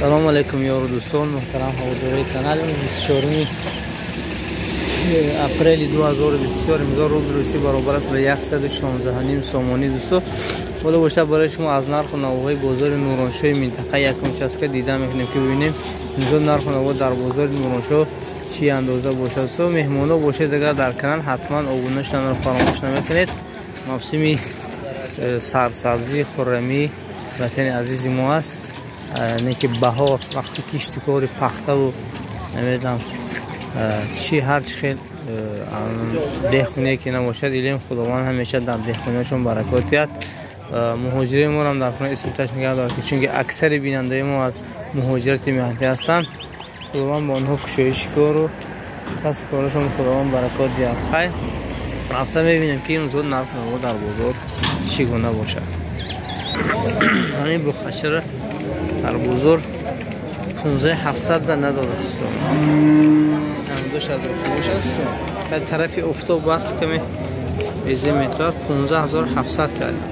Салом алейкум ёру дӯстон, муҳтарам ҳаводорои канал. 24 апрели 2024 имрӯз рубли русӣ баробар аст ба 116.5 сомонӣ. Дӯсто, ҳоло бошад барои шумо аз нарху навоҳои бозори Нуроншоҳи минтақаи якумчастка дида мекунем, ки бибинем имрӯз нарху наво дар бозори Нуроншоҳ чӣ андоза бошад. Дӯсто, меҳмоно бошед агар дар канал, ҳатман обуна шуданро фаромӯш намекунед. Мавсими сарсабзии хуррамии ватани азизи мо аст, не ки баҳор, вақти кишту кори пахтаву намедонам чӣ, ҳар чӣ хел деҳқоние ки набошад, илм Худованд ҳамеша дар деҳқониашон баракот диҳад. Муҳоҷирои моро дар хона исмташ нигаҳ дорад, ки чунки аксари бинандаи мо аз муҳоҷирати меҳнатӣ ҳастанд. Худованд ба онҳо кушоиши кору касбу корашон Худованд баракот диҳад. Хайр, рафта мебинем, ки имрӯз нарху наво дар бозор чӣ гуна бошад. Ҳамин бухачара дар бозор 15700 ба надодааст. 9000 тарафи офтоб аст, каме безе метавад. 15700 кардем.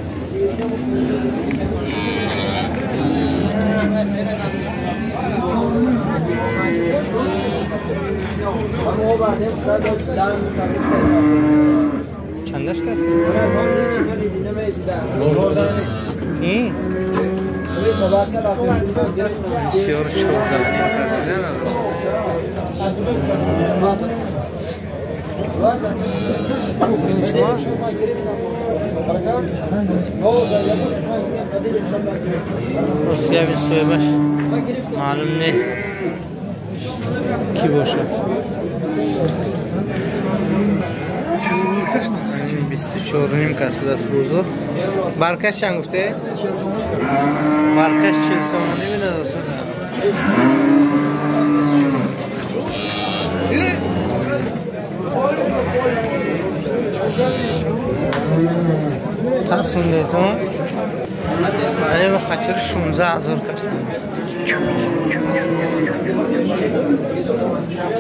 Чандаш кард? Ин бисёр 14 касидан. Русияви соҳибаш маълум не ки бошад. 24.5 касидааст бозор. Баркаш чанд гуфте? Баркаш 40 сомонӣ медад. Тарсундетон. Ай хачир 16000 касид.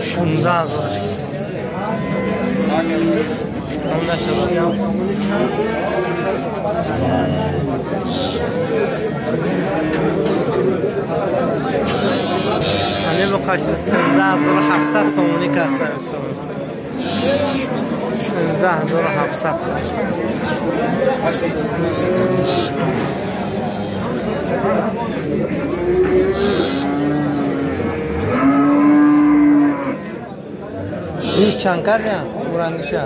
16000 касид. Ҳамин бухачир 13700 сомонӣ кастан. 13700 сомонӣ. Иш чанд кардям? Урангиша.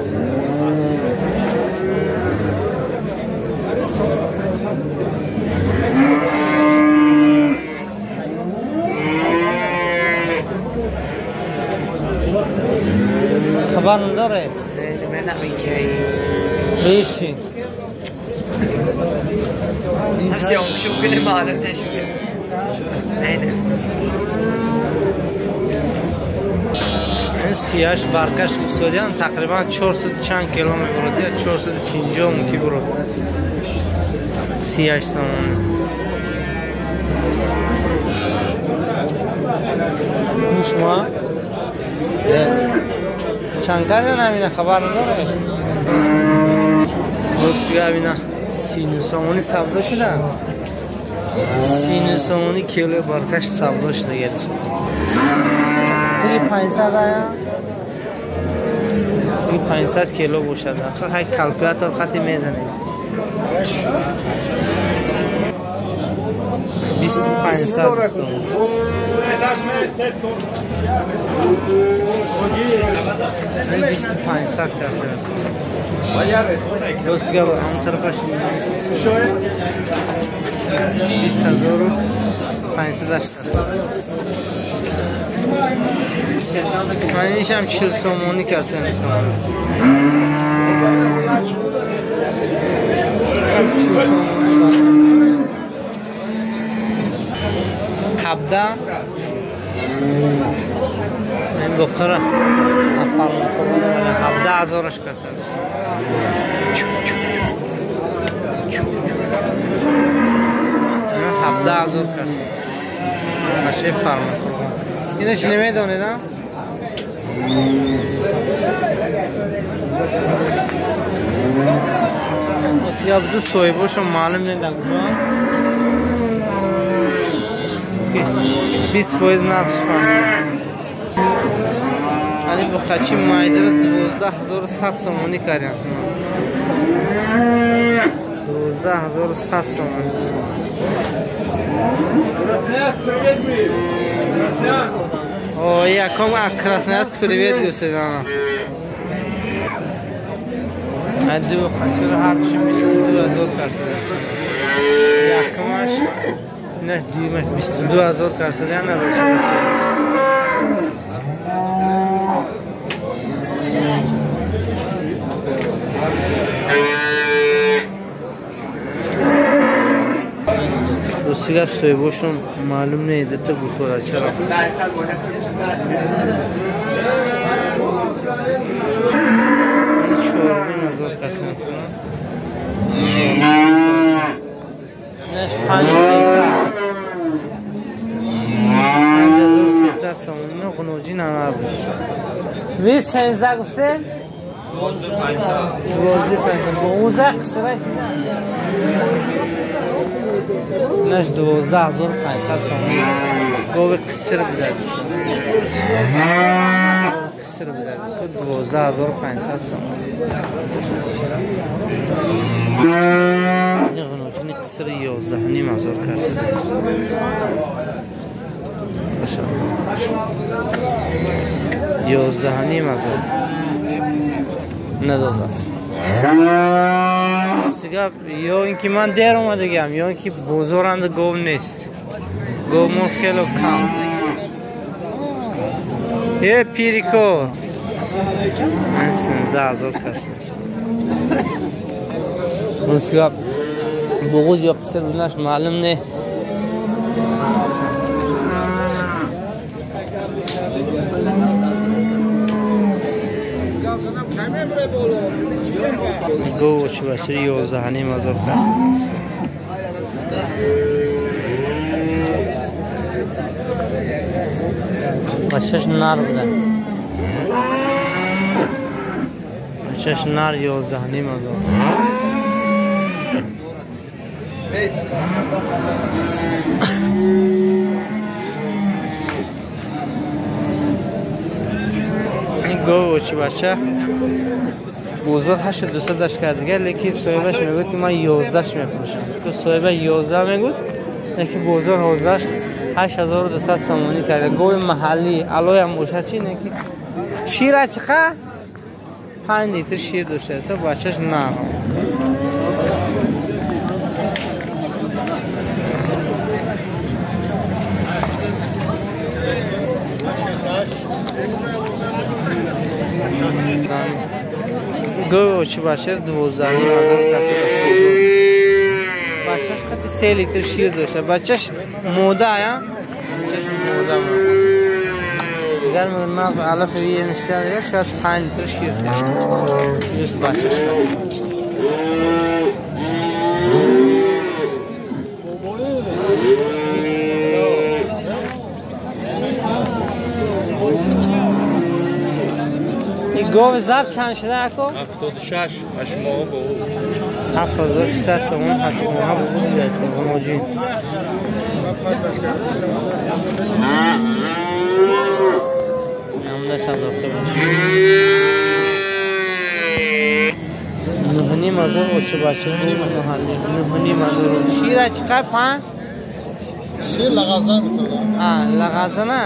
Хабар надоре? Беш чӣ? Сияш баркаш гуфтодиан тақрибан 400 чанд кило мебурад, я 450 мумкин бурад. 38 сомонӣ. Шумо чанд кардан ҳамина хабар надоре? Ростига ҳамина 39 сомонӣ савдо шуда. 39 сомонӣ килои баркаш савдо шуда гелист. 500 ая? 500 кило бошад. Хай калкулятор хати мезанем. 2500 сом. 2500 каса. Ростига ҳам тарафаш 20500 каса. Манишам 40 сомонӣ каса инсон. 40 сомонӣ. 17 ин бухара афармон қурбон 17000 каса. 17000 каса. Бачаи фармон қурбон. Инаш намедонед, а? Ду соҳибошон маълум не дар куҷоанд. ки 20% нархш фаҳмидем. Ани бухачи майдара 12100 сомонӣ кардем. 12100 сомонӣ. О, яком Красноярск привет гӯседана. Ду бухачиро ҳарчи 22000 карсадем. Якумаш не дуюмаш 22000 карсадем набошад. Рости гап соҳибошон маълум не дата гусола чаро. 4500 касем. 5300. 5300 сомонӣ ғуноҷи нанарбуш. Ви сенза гуфте? 12500. 12500. Бо уза қисраш. Наш 12500 сомонӣ. Гови қиср бидад. Қиср бидад. 12500 сомонӣ. Ғуноҷини қисри 11500 карсиз. 11500 надодааст. Рости гап ё ин ки ман дер омадагиам, ё ин ки бозоранда гов нест. Говмон хело кам. Е пирико. 13000 карсиз. Рости гап буғуз ё қиср буданаш маълум не. Гов очибачири 11500 кас. Бачаш нар буда. Бачаш нар 11500. Ин гов очибача бозор 8200 даш кард дигар, лекин соҳибаш мегӯяд ки ман 11 мефурӯшам. Соҳиба 11 мегӯяд, лекин бозор ҳозираш 8200 сомонӣ карда. Гови маҳаллӣ алоям бошад чи не ки шира чиқа 5 литр шир доштааст, бачаш на. Гови очибашир 12500 каси аст бозор. Бачаш қати 3 литр шир дошта. Бачаш мода я? Бачаш мода. Дигар наз алаф емишта дигар шояд 5 литр шир дошта. Бачаш. Гови зард чанд шуда ако? 76 8 моҳ бо 7600 сомон 8 моҳ бо буз гузашта ғуноҷин. Намунаш аз охир бош. 9500 очибача маҳалли 9500. Шира чиқа пан? Шир лағазан мисола. А, лағазана?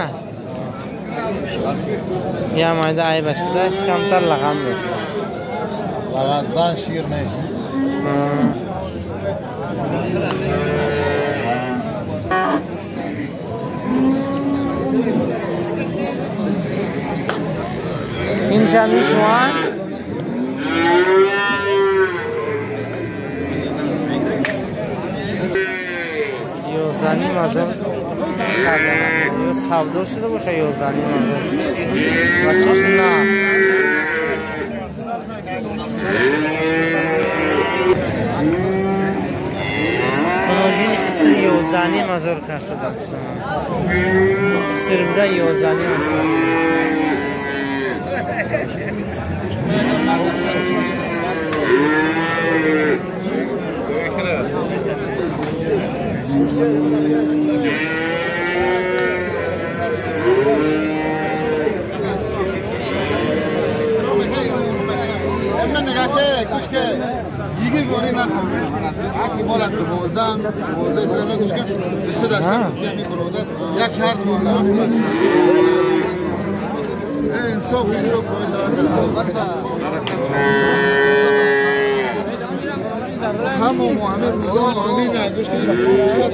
Я майда айбаш буда, камтар лаған дошт. Лағазан шир нест. Ин чанд шумо? 11500 кардан. Ё савдо шуда боша 11500. Бачаш на. Ғуноҷини қиср 11500 кар шудааст. Қиср буда 11500 кар шуда.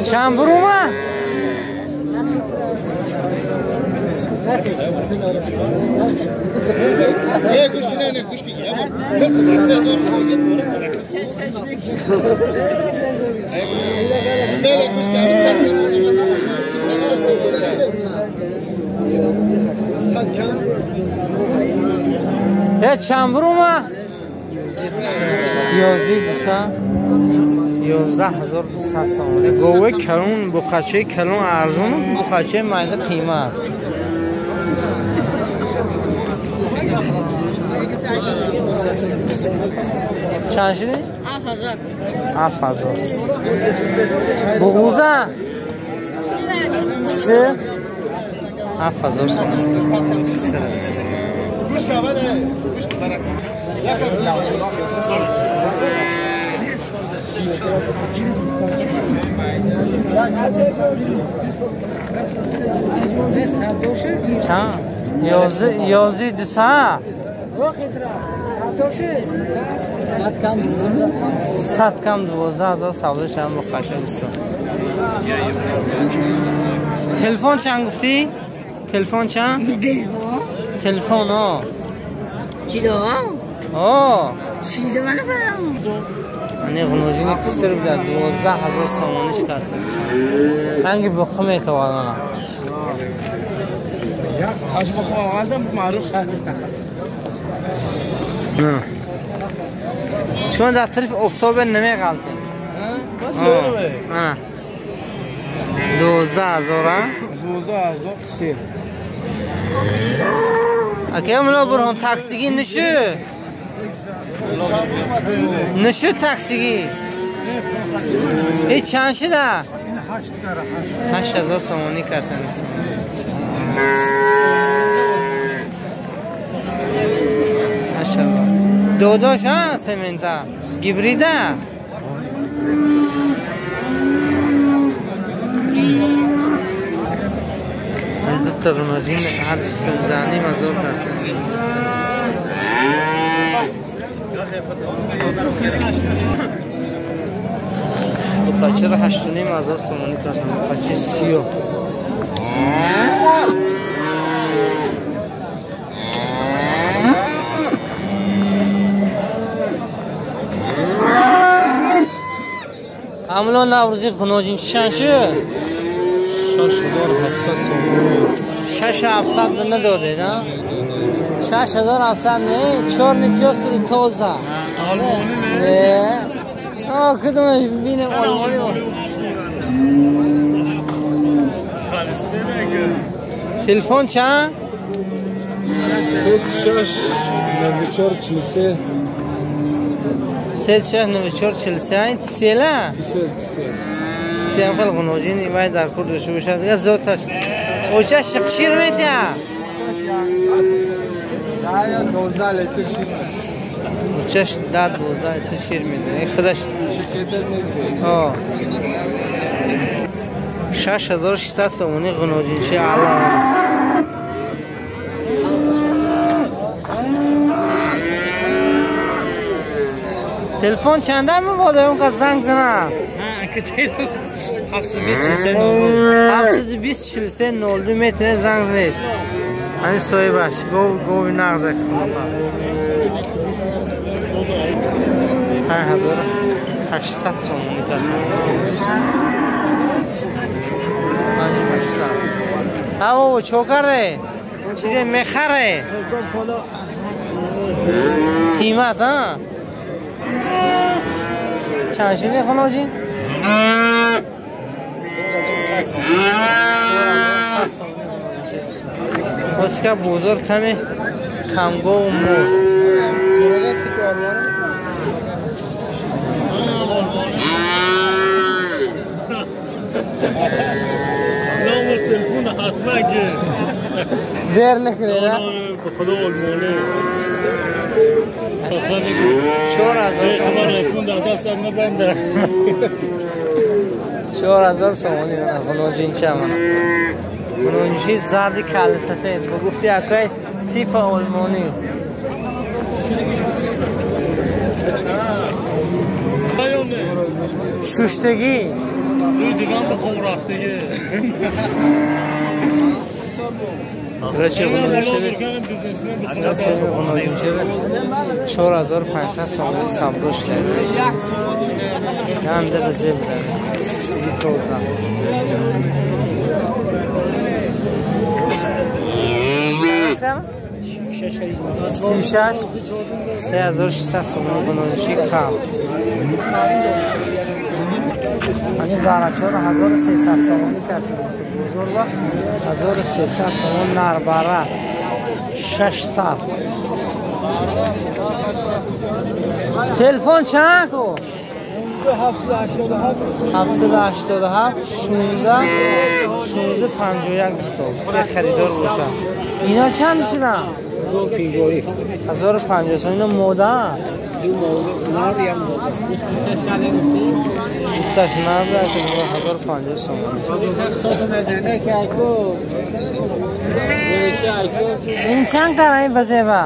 چند برومه؟ چند برومه؟ 11 11200 سامانه. گوه کلون بخچه کلون ارزون بخچه مایده قیمت. چند شده؟ 7000. 7000. بغوزه؟ 3 7000 سامانه. 3 چند؟ 11 200. 100 کم 12000 سودا شدم با خشن دوستان. تلفن چند گفتی؟ تلفن چند؟ تلفن ها چی دارم؟ آه چیز من نفهمم. ани ғуноҷини қиср буда 12000 сомониш карса танги буху метавонам. از بخو آمدم معروف. چون در طرف افتاب نمیغلطه. 12000 12000 سه. اکی ملا برهان تاکسیگی نشو. نشو تاکسیگی. ای چند شده؟ 8000 سامانی کرسن نیستن. 8000. دوداش ها سمنتا گیبریده. دو تا رمزین هر سنزانی مزور کرسن. بخچه را 8.5 هزار تومانی کردم. بخچه سیاه. عملا نوروزی خناجین چند شد؟ 6700 سومانی. 6700 به نداده نه؟ 6700 نه؟ 4 میپیاز رو تازه. نه. آه کدومش ببینم آلمانی. تلفن چند؟ 36 94 43. 36 94 43. تسیله؟ تسیل تسیل. تسیل خیلی غنوجین ایوای در کور داشته باشد. دیگه زودتش. اوچه شقشیر میده. 12 لیتر شیر. اوچه 10 12 لیتر شیر میده. خودش. آه. 6600 سومونی غنوجین چه علاوه. تلفن چنده میباده اون زنگ زنم؟ 720 43 02 میتونه زنگ زنید. hani soybaş گو گو نغزه 5800 سومونی کرسن. 5800. ها چوکره چیزی میخره قیمت ها چند شده خانواجین؟ 4100 سومونی. واسه بزرگ کمی کمگو و مور. دیر نکنه نه؟ به خدا آلمانه. 4000 سومونی. دست نبنده. 4000 сомонӣ ғуноҷинча мана. Ғуноҷинчи зарди калла сафед. Бо гуфти акай типа олмонӣ. Шуштагӣ. Суи диван ба хоб рафтагӣ. Рачи ғуноҷинча 4500 сомонӣ савдо шудааст. Ганда ба зебра. Шуштагӣ тоза. 36 3600 сомонӣ ғуноҷинчи кам. Ани барачора 1300 сомонӣ кардем. Бозор ва 1300 сомон нарбара 600. Телефон чанд ку? 787 16 16 51 дӯстон. Се харидор бошад. Ино чанд шуданд? 1050 сомон. Ино мода? Ду мода, нар як мода. Дуташ нар 1050 сомон. Ин чанд кара ин базева?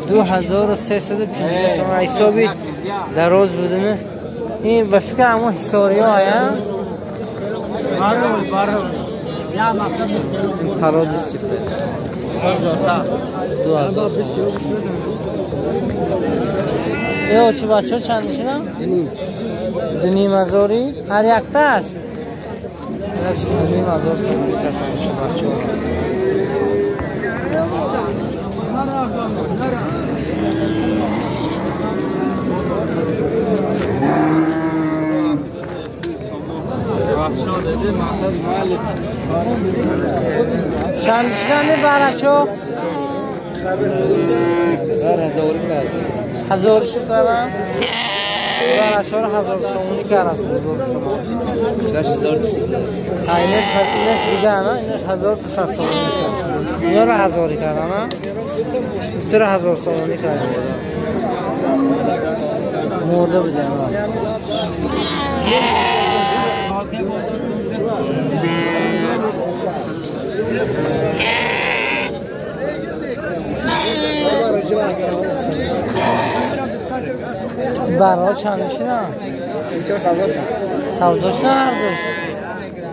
2350 сомон. Ҳисоби дароз будани ин ба фикр ҳамон ҳисориҳо ая? Пародис тип 2000 сомон. Э очи бачаҳо чанд мешинам? 2500 ҳар якташ? 2500 сомонӣ касан бачаҳо. Чанд мешинанд барачо? 1000 шуд дорам. Барачоро 1000 сомонӣ карас бузург шумо. 6000. Инаш дига на, инаш 1200 сомонӣ шуд. Инора 1000 кардам, а? 3000 сомонӣ кардам. Мурда будам. Баро чанд шуданд? Савдо шуданд ҳар душ?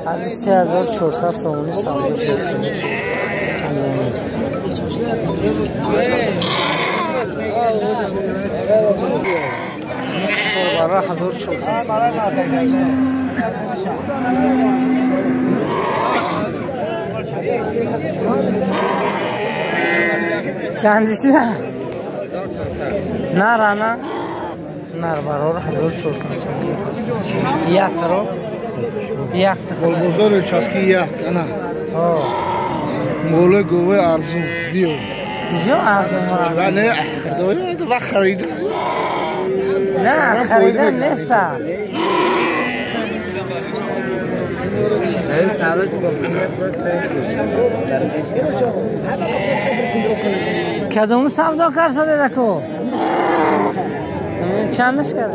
Ҳар 3400 сомонӣ савдо шуд. Баро 1400 сомонӣ. Чанд шуданд? Нар ана? Нар барор 1400 сомонӣ. Якро? Як Бозори участки як ана. Моле гове арзун биё. Биё арзун мора. Не, худоё, вақт харида. Не, харида неста. Кадом савдо карса дедако? Чандаш кард?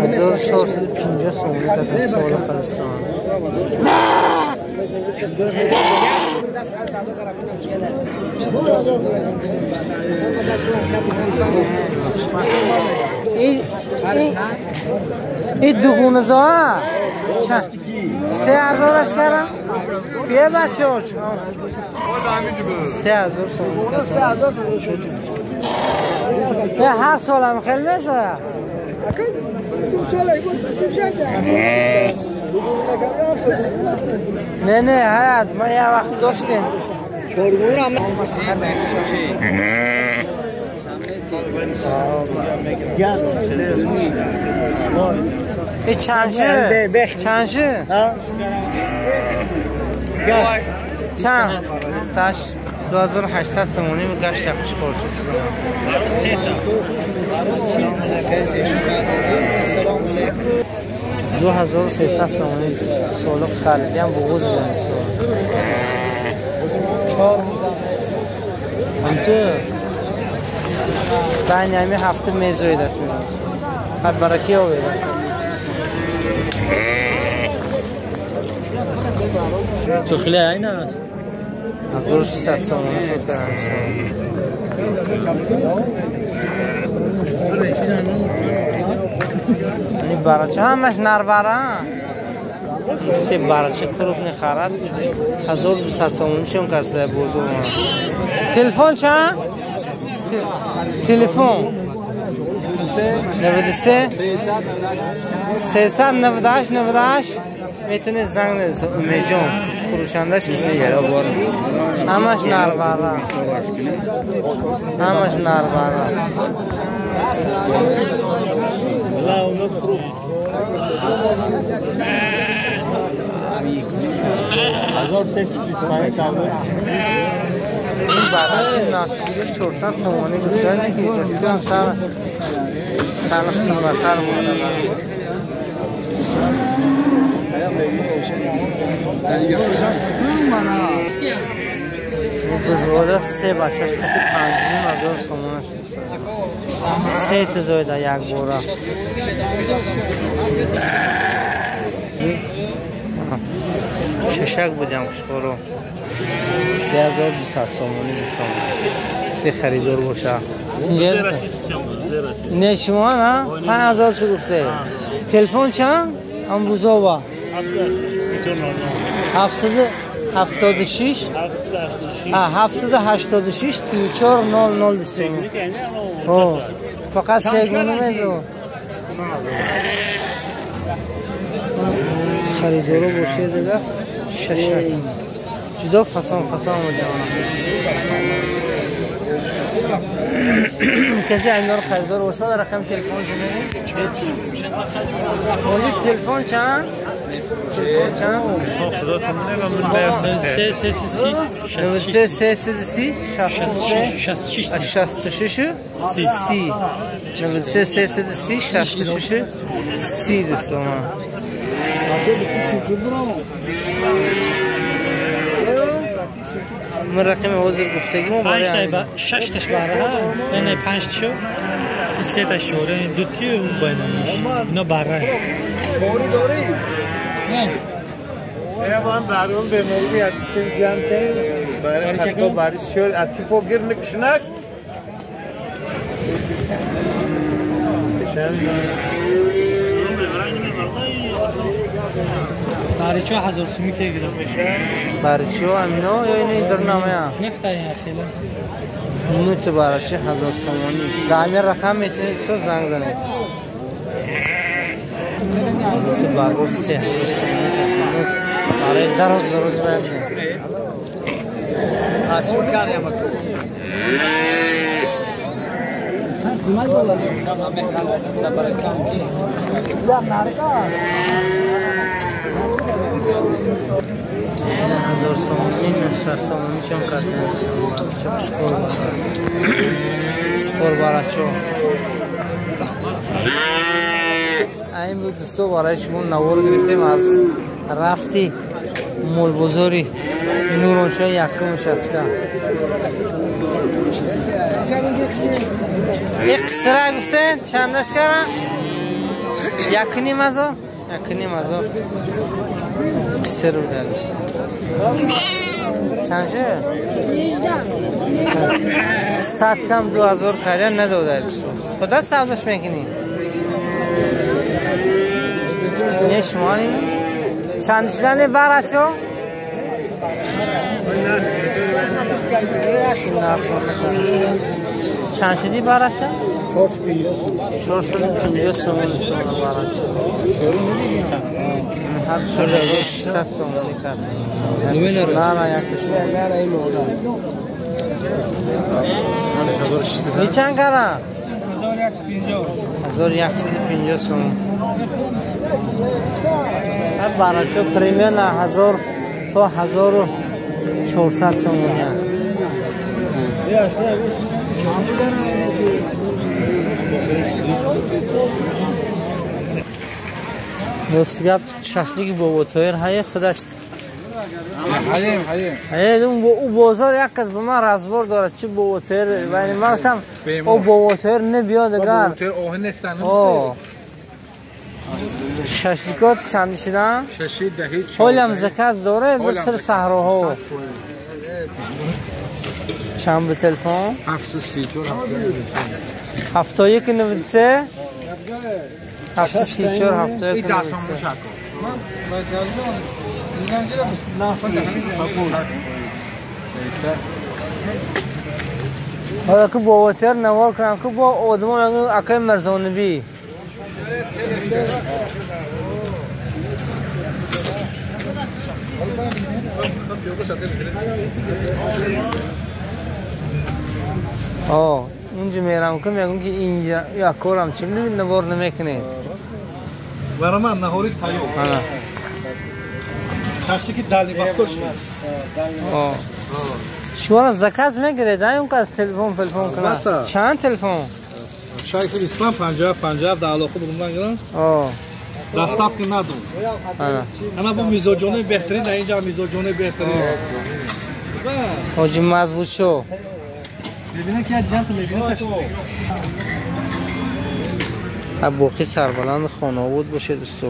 1450 сомонӣ каса сола фарастон. Ин дугуназоа? 3000 кардам? Кие бачаҳо? 3000 сомонӣ каса. Ҳар солам хел мезояд? Не, не, ҳаят, ма як вақт доштем. Чанд шуд? Чанд шуд? Чанд? 28 2800 сомонӣ гашт яқишкор шуд. 2300 сомонӣ солиқ харидиам буғуз будам сол. Ҳамту байни ҳами ҳафта мезоид аст мегӯям. Ҳар бараки оведам. تو خیلی این است 1600 سامانه شد این براچه همش نربره کسی براچه کروب نخرد 1200 سامانه چون کرده بزرگ تلفن چند؟ تلفن 93 398 98 میتونه زنگ بزنه امید جان فروشندش کیه همش نربره همش نربره این برای ناسیگیری 400 سامانی گفتن که فکرم سر سر قیمت‌تر باشه. بزرگ سه بچه‌ش که 5,500 سومان است. سه تا زایده یک باره. ششک بودم خوشخورو 3200 سومانی بسام سه خریدار باشه. نه شما نه 5000 شو گفته. تلفن چند؟ امروزا 776 786 34 00 فقط سه گونه میزو خریدارو باشه دیگه. ششک جدا فسان فسان بوده. کسی اینا رو خریدار باشه رقم تلفن شما تلفن چند؟ تلفن چند؟ 3 3 3 3 3 3 66 66 30 93 3 3 66 30 دوستان. من رقم حاضر گفتگی ما برای 5 تاش بره ها نه 5 تا سه تا شوره دو تا باید اینا بره چوری داری نه من برام به موقع اتیم جمع کنیم برای خشکا برای شور اتیپو گیر نکشنک برای چه 1000 سومی که گرفت برای چه امینا یا اینه در نامه نه تا این خیلی نوت برای چه 1000 سومانی در همین رقم میتونید سو زنگ زنید. تو برای 3000 سومانی تصمیم برای دروز دروز باید از کار ما هزار سومانی 900 سومانی چون کسان چه برای این بود دوستو برای شما نوار گرفتیم از رفتی مول بازاری نورانشاه یکم شسکا. یک قصره گفته چندش کردن؟ 1,500 1,500 قصره رو دوست چند شه؟ 100 کم 2000 کردن نداده دوستو. خودت سبزش میکنی؟ نه شما چند شدن براشو؟ چند شدی براشه؟ 450 سومانی براشه. هر 4600 سومانی کسن. نه نه یک تشم. نه نه این موضوع. این چند کارم؟ 1150 سومانی. براچو پریمیوم 1000 تا 1400 سومانی. راستی شاشلیک بابا تایر های خودش حلیم حلیم او بازار یک کس به من رزبار داره چه بابا تایر ولی من گفتم او بابا تایر نبیا دیگر بابا تایر آهن نیستن. Шашликот чанд шидан? Шаши даҳи. Ҳолам заказ дорад, бисёр саҳроҳо. Чанд ба телефон? 734 71 93 734 71 93. حالا که با واتر نوار کنم که با آدمان اکای مرزانبی. آه اونجا میرم که میگم که اینجا یا کارم چی نوار نمیکنه. برای من نهاری تایو. شاشی که دلی بخوش. شما заказ میگیرید اون که از تلفن کنه. چند تلفن؟ 625 57 57 در علاقه بودم گیرن. доставка надум. Ана бо мизоҷони беҳтарин, дар инҷа мизоҷони беҳтарин. Ҳоҷи мазбут шо. Мебинед ки як ҷант мебинед. Боқи сарбаланд хонаобод бошед дӯсто.